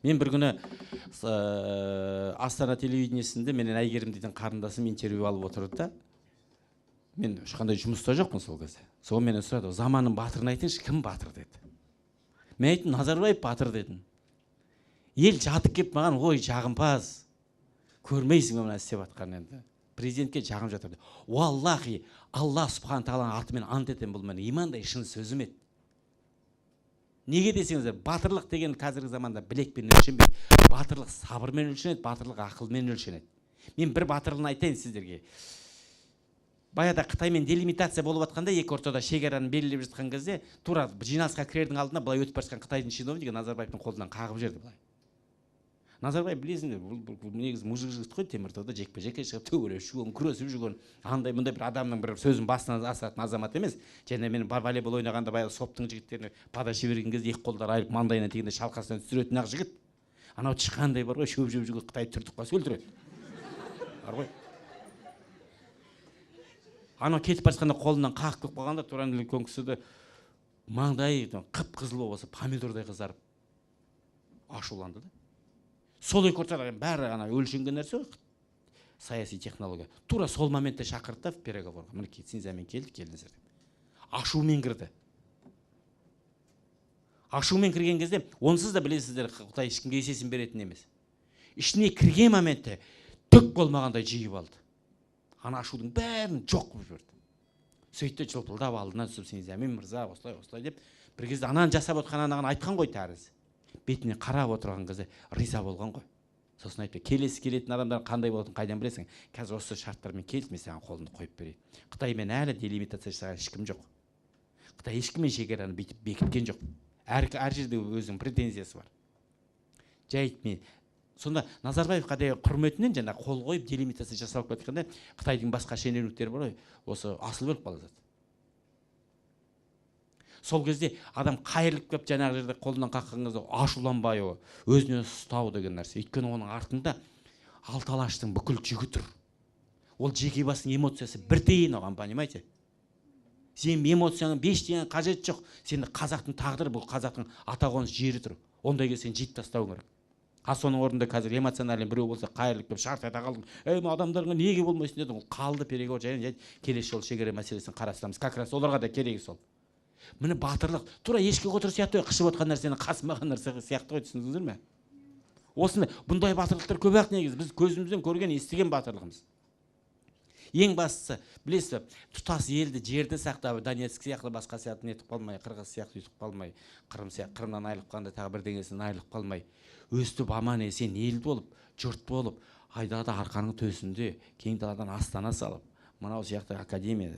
Мен бір күні Астана телевидениесінде менен Әйгерім дейтін қарындасым интервью алып отырды да, мен ешқандай жұмыста жоқпын сол кезде. Сол менен сұрады: «Заманның батырын айтыңызшы, кім батыр?» – деді. Мен айттым: «Назарбаев батыр», – дедім. Ел жатып келіп маған: «Ой, жағымпаз, көрмейсің бе мына істеп жатқанын, енді президентке жағып жатыр», – деп. Уаллахи, Алла субхан тағаланың атымен ант етемін, бұл менің имандай шын сөзім еді. Неге десеңіздер, батырлық деген қазіргі заманда білекпен өлшенбейді. Батырлық сабырмен өлшенеді, батырлық ақылмен өлшенеді. Мен бір батырлығын айтайын сіздерге. Баяғыда Қытаймен делимитация болып жатқанда, екі ортада шекараны белгілеп жатқан кезде, тура жиналысқа кірердің алдында былай өтіп бара жатқан қытайдың чиновнигі Назарбаевтың қолынан қағып жіберді былай. Назарбаев, білесіңдер, бұл негізі мужик жігіт қой, Теміртауда жекпе жекке шығып, төбелесіп жүрген, күресіп жүрген, андай мындай бір адамның бір сөзін басынан асыратын азамат емес. Және мен волейбол ойнағанда баяғы соптың жігіттеріне подача берген кезде екі қолдары айырып, маңдайына тигенде шалқасынан түсіретін ақ жігіт. Анау тышқандай бар ғой, шөп жеп жүрген қытай түртіп қалса, өлтіреді бар ғой. Анау кетіп бара жатқанда қолынан қағып келіп қалғанда, тура үлкен кісі де маңдайы қып қызыл болып, помидордай қызарып ашуланды да. Сол екі ортада бәрі ана өлшенген нәрсе ғой, саяси технология. Тура сол моментте шақырды да переговорға: «Мінекей, Синьцзямен келді, келдіңіздер», – деп. Ашумен кірді. Ашумен кірген кезде, онсыз да білесіздер, Қытай ешкімге есесін беретін емес. Ішіне кірген моментте түк болмағандай жиып алды, ана ашудың бәрін жоқ қылып жіберді. Сөйтті, жылпылдап алдына түсіп: «Синьцзямин мырза, осылай, осылай», – деп. Бір кезде ананы жасап отқан анаған айтқан ғой тәрізі, бетіне қарап отырған кезде риза болған ғой. Сосын айтты: «Келесі келетін адамдар қандай болатынын қайдан білесің? Қазір осы шарттармен келді, мен саған қолымды қойып берейін». Қытаймен әлі делимитация жасаған ешкім жоқ. Қытай ешкіммен шекараны бүйтіп бекіткен жоқ. Әр жерде өзінің претензиясы бар. Жай мен сонда Назарбаевқа деген құрметінен жаңағы қол қойып, делимитация жасалып кеткенде, Қытайдың басқа шенеуніктері бар ғой, осы асылып өліп қала жазды. Сол кезде адам қайырылып келіп, жаңағы жерде қолынан қаққан кезде ашуланбай, өзіне ұстау деген нәрсе. Өйткені оның артында алты алаштың бүкіл жүгі тұр. Ол жеке басының эмоциясы бір тиын оған, понимаете? Сенің эмоцияңның беш тиын қажеті жоқ. Сені қазақтың тағдыры, бұл қазақтың ата қоныс жері тұр. Ондай кезде сен жиып тастауың керек. А соның орнында қазір эмоциональный біреу болса, қайырылып келіп шарт ете қалдың: «Ей, мына адамдарыңа неге болмайсың?» – дедің. Ол қалды переговор. Және келесі жолы шекара мәселесін қарастырамыз. Как раз оларға да керегі сол. Міне, батырлық тура ешкі қотыр сияқты ғой, қышып отқан нәрсені қасымаған нәрсе сияқты ғой, түсіндіңіздер ме? Осындай, бұндай батырлықтар көп ақ негізі, біз көзімізбен көрген, естіген батырлығымыз. Ең бастысы, білесіз бе, тұтас елді, жерді сақтап, Донецк сияқты, басқа сияқты нетіп қалмай, қырғыз сияқты өйтіп қалмай, Қырым сияқты, Қырымнан айырылып қалғанда тағы бірдеңесінен айырылып қалмай, өстіп аман есен ел болып, жұрт болып, айдалада арқаның төсінде кең даладан астана салып, мынау сияқты академия,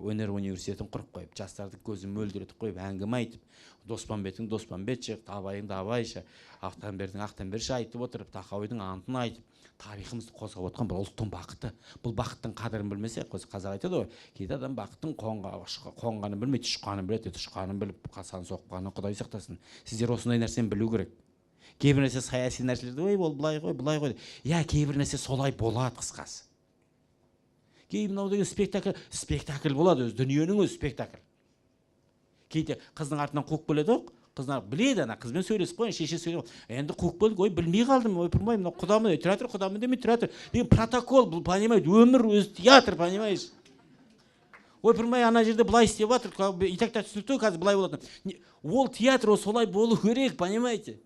өнер университетін құрып қойып, жастардың көзін мөлдіретіп қойып, әңгіме айтып, Доспамбеттің Доспамбетше, Абайыңды Абайша, Ақтамбердің Ақтамберше айтып отырып, Тахауидің антын айтып, тарихымызды қозғап отқан бір ұлттың бақыты. Бұл бақыттың қадірін білмесе, қазақ айтады ғой, кейде адам бақыттың қонғанын білмейді, ұшқанын біледі. Ұшқанын біліп сан соққанын Құдай сақтасын. Сіздер осындай нәрсені білу керек. Кейбір нәрсе, саяси нәрселерді: «Ой, ол былай ғой, былай ғой». Иә, кейбір нәрсе солай болады, қысқасы. Кей мынау деген спектакль, спектакль болады өзі, дүниенің өзі спектакль. Кейде қыздың артынан қуып келеді ғой. Қыздың біледі, ана қызбен сөйлесіп қойған, шеше сөйлеп, енді қуып келдік: «Ой, білмей қалдым, ойпырмай, мынау құдамын». «Ей, тұра тұр, құдамын демей, тұра тұр» деген протокол бұл, понимаете? Өмір өзі театр, понимаешь? Ойпырмай, ана жерде былай істеп жатыр, и так та түсінікті ғой, қазір былай болатын. Ол театр, ол солай болу керек, понимаете?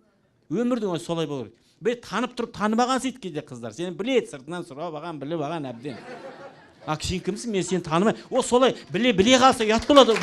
Өмірдің өзі солай болу керек. Бір танып тұрып танымағансиды кейде қыздар сені біледі, сыртынан сұрап алған, біліп алған әбден. «А сен кімсің? Мен сені танымаймын». Ол солай біле біле қалса, ұят болады.